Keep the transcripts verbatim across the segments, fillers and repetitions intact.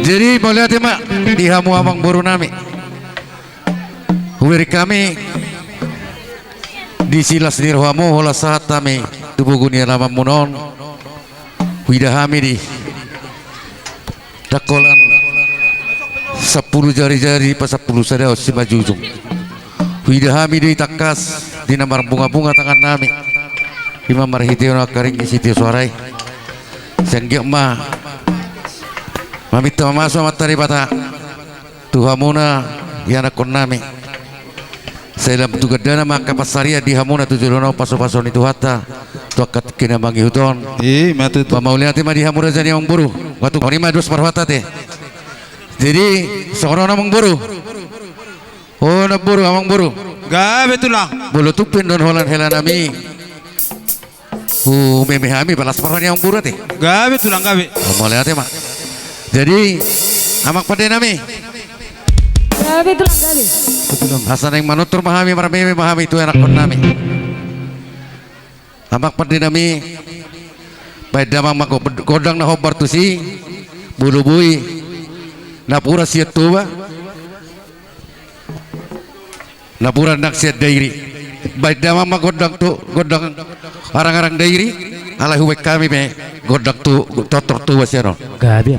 Jadi mauliate ma di hamu amangboru nami. Hubereng hami di silas ni rohamu holan sahat hami tu bogu ni alamanmuna on. Huida hami di dangkolan sampulu jari-jari pasampulu sada on simanjujung. Huida hami do i tangkas di na marbunga-bunga tangan nami. Ima marhitehon angka ringgit sitio soara i. Sai anggiat ma maminta mamasu Amanta Debata tu hamuna ianakkon nami. Sai lam tu gandana ma angka pansarian di hamuna tu joloan on, pasu-pasu ni Tuhanta tu angka tingki na mangihut on. Ima tutu. Mauliate ma di hamu raja ni amangboru. Watu on ima dos parhata te. Jadi songon on amangboru. O namboru, amangboru. Gabe tulang. Molo tung pe ndang holan hela nami, humeme hami balas parhata ni amangboru ate. Gabe tulang, gabe. Mauliate ma. Jadi amang pande nami. Gabe tulang, gabe. Asa naeng manortor ma hami, marmeme ma hami tu ianakkon nami. Amang pande nami, baen damang ma go-, gondang na hombar tusi, molo boi napuran sian Toba, napuran nang sian Dairi. Baen damang ma gondang tu, gondang arang-arang Dairi, alai hubaen hami pe gondang tu tortor Toba sian on. Gabe.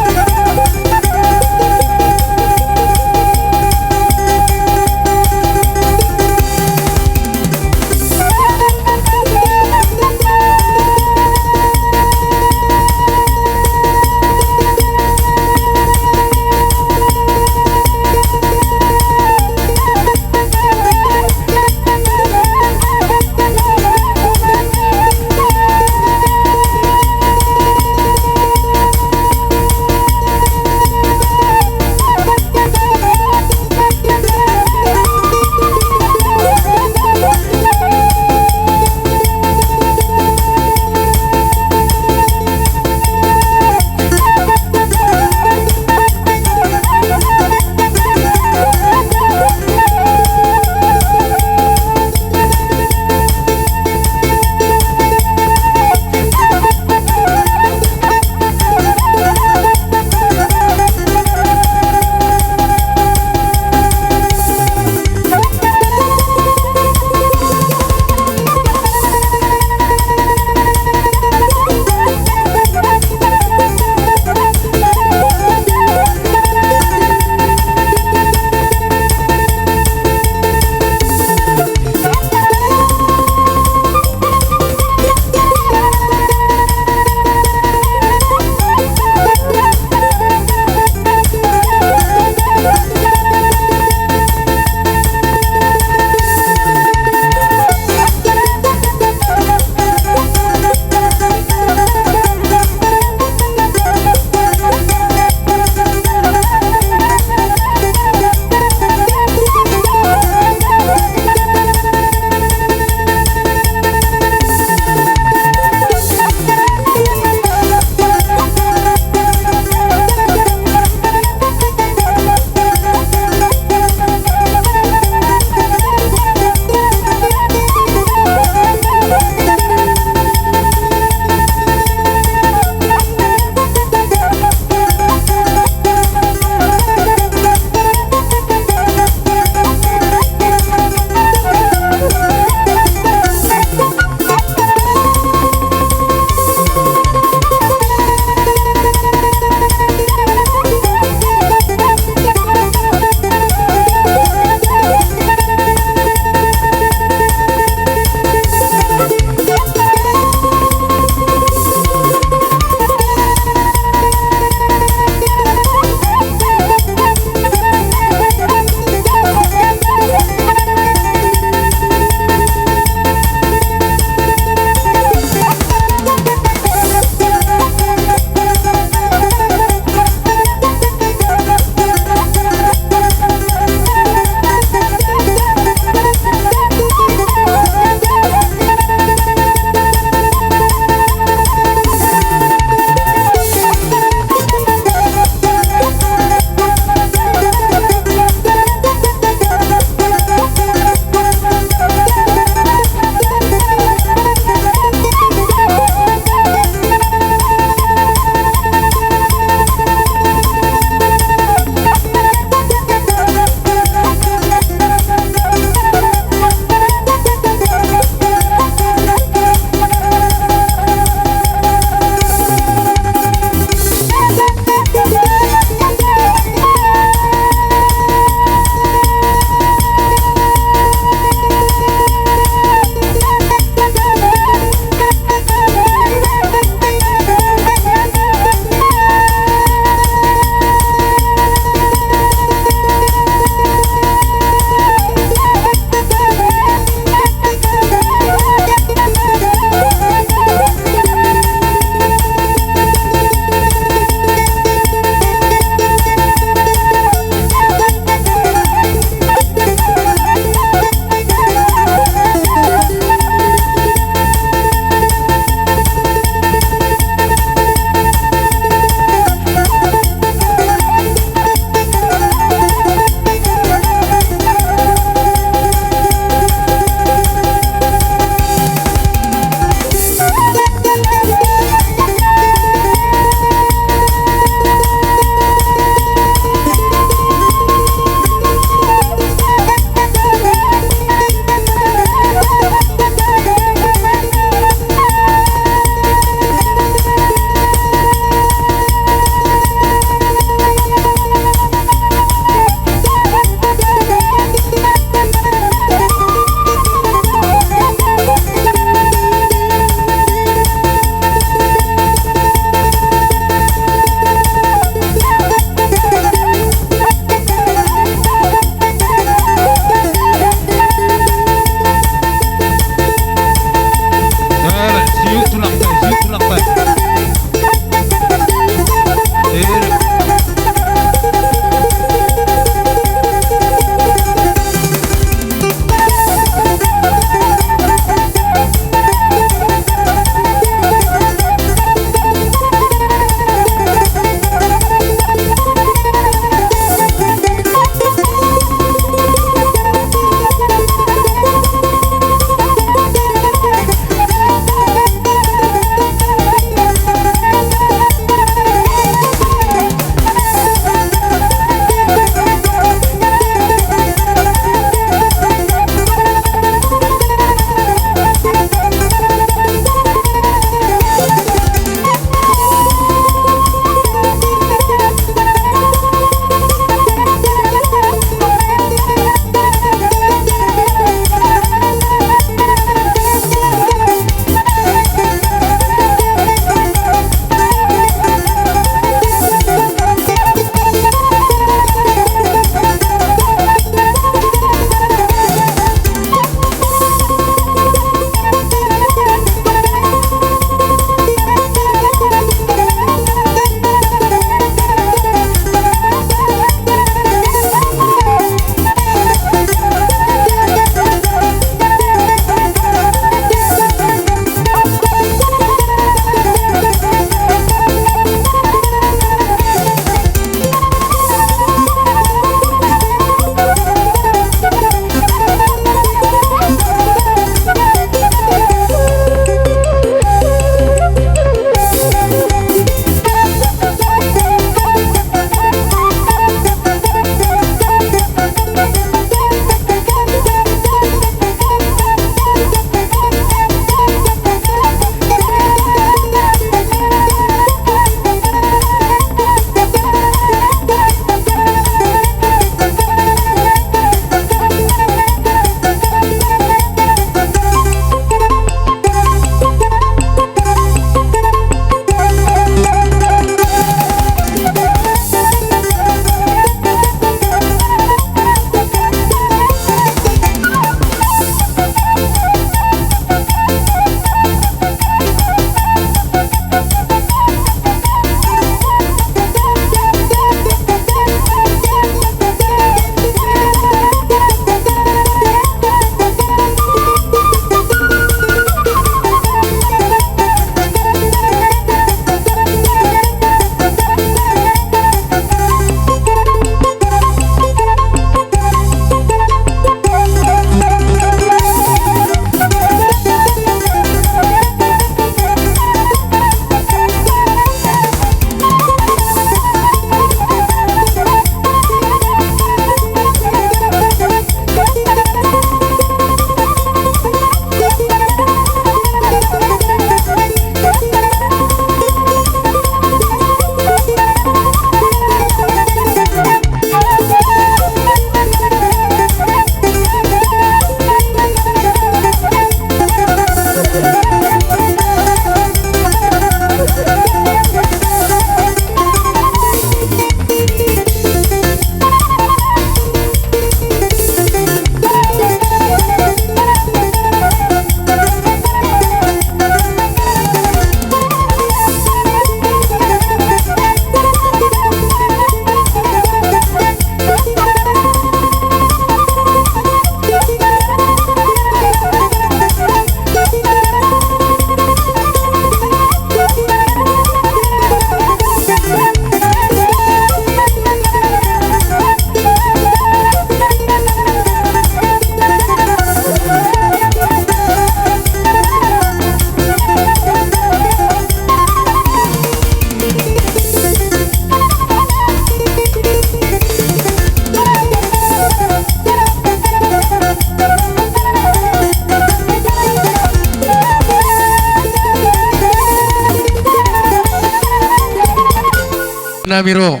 nami ro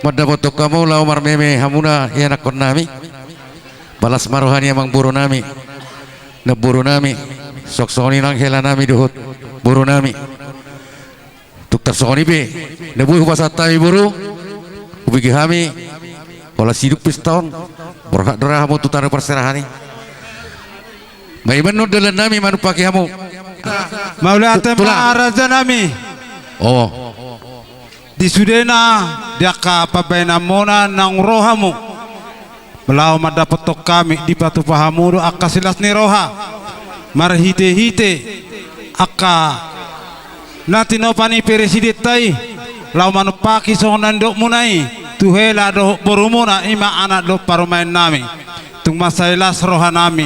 mandapothon hamu laho marmeme hamuna ianakkon nami. Balas ma roha ni amangboru nami, namboru nami, songon i nang hela nami dohot boru nami. Tung tarsongon i pe na boi hupasahat hami boru, hubege hami holan sidung pesta on, borhat do ra hamu tu tano parserahan i. Maiman non dalan nami manumpaki hamu. Mauliate ma raja nami. O. Di sudena, di angka pambahenanmuna naung ro hamu laho mandapothon hami, dipatupa hamu do angka silas ni roha marhitehite angka na tinopa ni presidenta i, laho manumpaki songon na nidokmuna i tu hela dohot borumuna, i ma anak dohot parumaen nami. Tung mansai las roha nami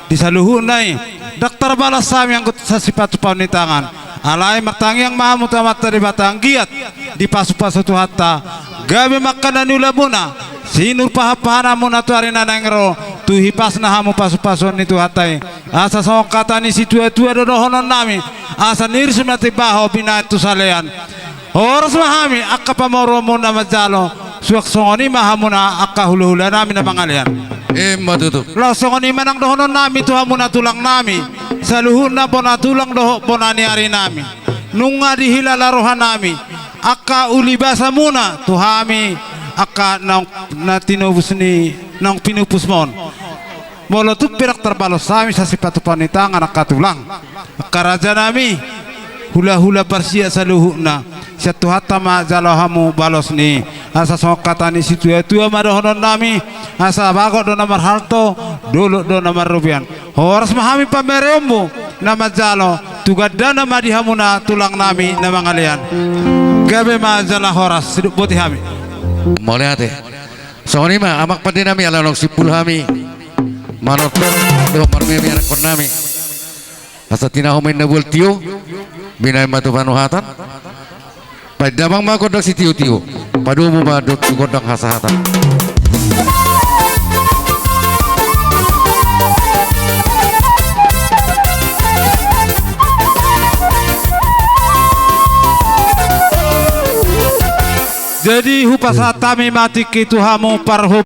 di saluhutna i, ndang tarbalas hami anggo sipatupaon ni tangan. Alai martangiang ma hamu tu Amanta Debata anggiat dipasupasu Tuhanta gabe ma angka na niulamuna, sinur pahanpahananmuna tu ari na naeng ro, tu hipasna hamu pasupasuon ni Tuhanta i. Asa songon hata ni situatua do dohonon nami: Asa nirsum na timbaho binahen tu salean. Horas ma hami angka pamoruonmuna manjalo, suang songon i ma hamuna angka hulahula nami na mangalean. Emma tutu. Laos songon i ma nang dohonon nami tu hamuna tulang nami, saluhutna bona tulang dohot bona ni ari nami. Nunga dihilala roha nami angka ulibasamuna tu hami, angka naung, na tinobus ni naung pinupusmon. Molo tung pe ndang tarbalos hami sasipatupaon ni tangan angka tulang, angka raja nami, hulahula parsiat saluhutna, sian Tuhanta ma jalo hamu balos ni i. Asa songon hata ni situatua ma dohonon nami: Asa bagot do na marhalto, dolok do na marrobean. Horas ma hami pamereonmu na manjalo, tu gandana ma di hamuna tulang nami na mangalean. Gabe ma jala horas, sidok boti hami. Mauliate. Songon i ma amang pande nami, ala naung simpul hami manortor dohot marmeme ianakkon nami. Asa tinahu ma inna bual tio, binahen ma tu panuhatan. Baen damang ma gondang sitiotio, padomu ma dohot tu gondang hasahatan. Jadi hupasahat hami ma tingki tu hamu parhom